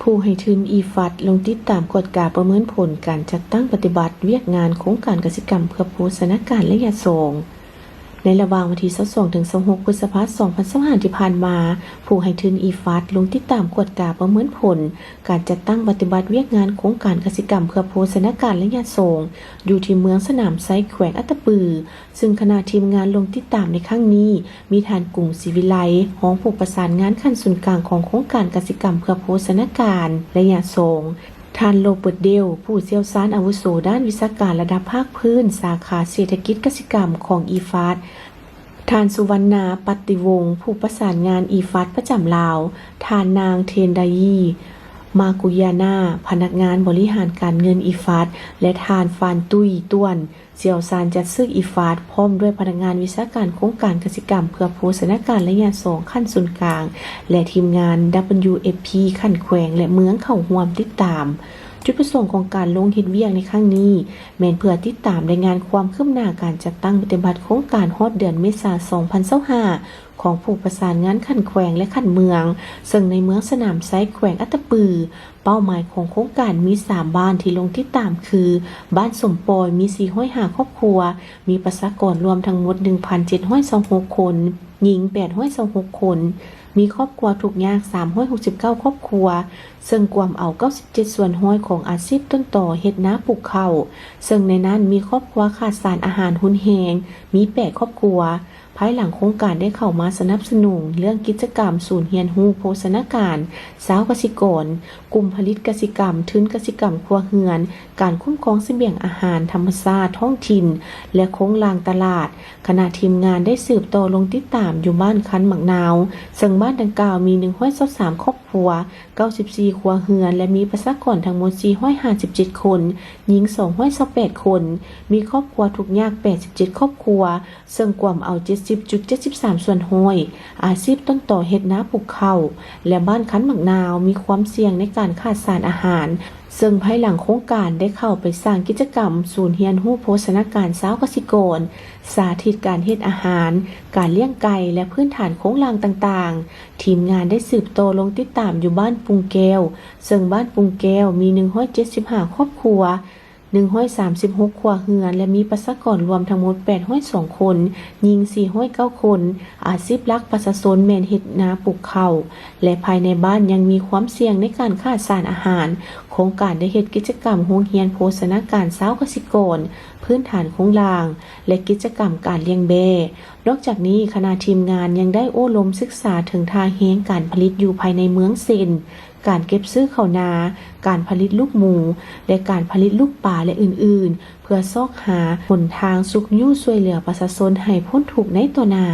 ຜູ້ໃຫ້ທຶນ ອີຟັດ ລົງຕິດຕາມກວດກາປະເມີນຜົນການຈັດຕັ້ງປະຕິບັດວຽກງານໂຄງການກະສິກຳເພື່ອໂພຊະນາການໄລຍະສອງ. ໃນລະຫວ່າງວັນທີຊາວສອງ ເຖິງ ຊາວຫົກ ພຶດສະພາ ສອງພັນຊາວຫ້າ ທີ່ຜ່ານມາ, ຜູ້ໃຫ້ທຶນ ອີຟັດ ລົງຕິດຕາມກວດກາປະເມີນຜົນການຈັດຕັ້ງປະຕິບັດວຽກງານໂຄງການກະສິກຳເພື່ອໂພຊະນາການໄລຍະສອງ ຢູ່ທີ່ເມືອງສະໜາມໄຊ ແຂວງອັດຕະປື. ຊຶ່ງຄະນະທີມງານລົງຕິດຕາມໃນຄັ້ງນີ້ ມີທ່ານ ກຸງ ສີວິໄລ ຮອງຜູ້ປະສານງານຂັ້ນສູນກາງຂອງໂຄງການກະສິກຳເພື່ອໂພຊະນາການໄລຍະສອງ, ທ່ານ ໂຣເບີດ ເດວ ຜູ້ຊ່ຽວຊານອາວຸໂສດ້ານວິຊາການລະດັບພາກພື້ນ ສາຂາເສດຖະກິດກະສິກຳຂອງ ອີຟັດ, ທ່ານ ສຸວັນນາ ປັດຕິວົງ ຜູ້ປະສານງານ ອີຟັດ ປະຈຳລາວ, ທ່ານນາງ ເທນດາຢີ ມາກຸຢານາ ພະນັກງານບໍລິຫານການເງິນ ອີຟັດ ແລະ ທ່ານ ຟານຕຸ້ຍ ຕວນ ຊ່ຽວຊານຈັດຊື້ ອີຟັດ ພ້ອມດ້ວຍພະນັກງານວິຊາການໂຄງການກະສິກຳເພື່ອໂພຊະນາການໄລຍະສອງຂັ້ນສູນກາງ ແລະ ທີມງານ ດັບເບິນຢູເອັຟພີ ຂັ້ນແຂວງ ແລະ ເມືອງເຂົ້າຮ່ວມຕິດຕາມ. ຈຸດປະສົງຂອງການລົງເຮັດວຽກໃນຄັ້ງນີ້ ແມ່ນເພື່ອຕິດຕາມລາຍງານຄວາມຄືບໜ້າການຈັດຕັ້ງປະຕິບັດໂຄງການຮອດເດືອນເມສາ ສອງພັນຊາວຫ້າ ຂອງຜູ້ປະສານງານຂັ້ນແຂວງ ແລະ ຂັ້ນເມືອງ, ເຊິ່ງໃນເມືອງສະໜາມໄຊ ແຂວງອັດຕະປື, ເປົ້າໝາຍຂອງໂຄງການມີສາມບ້ານທີ່ລົງຕິດຕາມຄື ບ້ານສົມປອຍ ມີ ສີ່ຮ້ອຍຫ້າ ຄອບຄົວ, ມີປະຊາກອນລວມທັງໝົດ ໜຶ່ງພັນເຈັດຮ້ອຍຊາວຫົກ ຄົນ, ຍິງ ແປດຮ້ອຍຊາວຫົກ ຄົນ, ມີຄອບຄົວທຸກຍາກ ສາມຮ້ອຍຫົກສິບເກົ້າ ຄອບຄົວ, ເຊິ່ງກວມເອົາ ເກົ້າສິບເຈັດສ່ວນຮ້ອຍ ຂອງອາຊີບຕົ້ນຕໍເຮັດນາປູກເຂົ້າ, ເຊິ່ງໃນນັ້ນມີຄອບຄົວຂາດສານອາຫານຮຸນແຮງ ມີ ແປດ ຄອບຄົວ. ພາຍຫຼັງໂຄງການໄດ້ເຂົ້າມາສະໜັບສະໜູນເລື່ອງກິດຈະກຳສູນຮຽນຮູ້ໂພຊະນາການຊາວກະສິກອນ, ກຸ່ມຜະລິດກະສິກຳ, ທຶນກະສິກຳຄົວເຮືອນ, ການຄຸ້ມຄອງສະບຽງອາຫານທຳມະຊາດທ້ອງຖິ່ນ ແລະ ໂຄງລ່າງຕະຫຼາດ. ຄະນະທີມງານໄດ້ສືບຕໍ່ລົງຕິດຕາມຢູ່ບ້ານຄັນໝາກນາວ, ເຊິ່ງບ້ານດັ່ງກ່າວມີ ໜຶ່ງຮ້ອຍຊາວສາມ ຄອບຄົວ, ເກົ້າສິບສີ່ ຄົວເຮືອນ ແລະ ມີປະຊາກອນທັງໝົດ ສີ່ຮ້ອຍຫ້າສິບເຈັດ ຄົນ, ຍິງ ສອງຮ້ອຍຊາວແປດ ຄົນ, ມີຄອບຄົວທຸກຍາກ ແປດສິບເຈັດ ຄອບຄົວ, ເຊິ່ງກວມເອົາ ເຈັດສິບຈຸດເຈັດສິບສາມສ່ວນຮ້ອຍ ອາຊີບຕົ້ນຕໍເຮັດນາປູກເຂົ້າ ແລະ ບ້ານຄັນໝາກນາວມີຄວາມສ່ຽງໃນການຂາດສານອາຫານ, ເຊິ່ງພາຍຫຼັງໂຄງການໄດ້ເຂົ້າໄປສ້າງກິດຈະກຳສູນຮຽນຮູ້ໂພຊະນາການຊາວກະສິກອນ, ສາທິດການເຮັດອາຫານ, ການລ້ຽງໄກ່ ແລະ ພື້ນຖານໂຄງລ່າງຕ່າງໆ. ທີມງານໄດ້ສືບຕໍ່ລົງຕິດຕາມຢູ່ບ້ານປຸງແກ້ວ, ເຊິ່ງບ້ານປຸງແກ້ວມີ ໜຶ່ງຮ້ອຍເຈັດສິບຫ້າ ຄອບຄົວ, ໜຶ່ງຮ້ອຍສາມສິບຫົກ ຄົວເຮືອນ ແລະ ມີປະຊາກອນລວມທັງໝົດ ແປດຮ້ອຍສອງ ຄົນ, ຍິງ ສີ່ຮ້ອຍເກົ້າ ຄົນ, ອາຊີບຫຼັກປະຊາຊົນແມ່ນເຮັດນາປູກເຂົ້າ ແລະ ພາຍໃນບ້ານຍັງມີຄວາມສ່ຽງໃນການຂາດສານອາຫານ. ໂຄງການໄດ້ເຮັດກິດຈະກຳໂຮງຮຽນໂພຊະນາການຊາວກະສິກອນ, ພື້ນຖານໂຄງລ່າງ ແລະ ກິດຈະກຳການລ້ຽງແບ້. ນອກຈາກນີ້, ຄະນະທີມງານຍັງໄດ້ໂອ້ລົມສຶກສາເຖິງທ່າແຮງການຜະລິດຢູ່ພາຍໃນເມືອງ ເຊັ່ນ ການເກັບຊື້ເຂົ້ານາ, ການຜະລິດລູກໝູ ແລະ ການຜະລິດລູກປາ ແລະ ອື່ນໆ ເພື່ອຊອກຫາຫົນທາງຊຸກຍູ້ຊ່ວຍເຫຼືອປະຊາຊົນໃຫ້ພົ້ນທຸກໃນຕໍ່ໜ້າ.